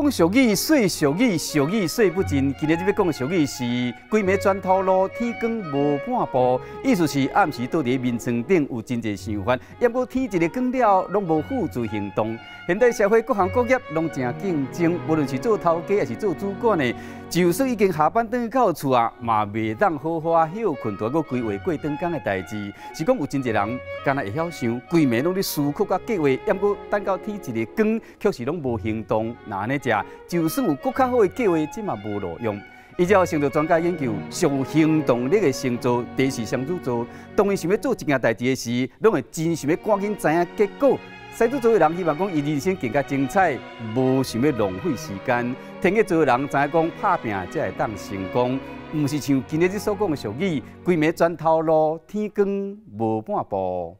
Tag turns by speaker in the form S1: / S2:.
S1: 講俗語，說俗語，俗語說不盡。今日欲講的俗語是“規暝轉頭路，天光無半步”，意思是暗時倒佇眠床頂有真濟想法，猶過天一个光了，攏無付諸行動。現代社會各行各業攏誠競爭，無論是做頭家抑是做主管的，就算已經下班轉到厝啊，嘛袂當好好仔歇睏，都閣規劃過轉工的代誌。是講有真濟人敢若會曉想，規暝攏咧思考佮計劃，猶過等到天一个光，卻是攏無行動。若按呢食，就算有閣較好的計劃，這嘛無路用。依照星座專家研究，上有行動力的星座，第一是雙子座。當伊想欲做一件代誌的時，攏會真想欲趕緊知影結果。獅子座的人希望講伊人生更加精彩，無想欲浪費時間。天蠍座的人知影講拍拚才會當成功，毋是像今日所講的俗語，規暝轉頭路，天光無半步。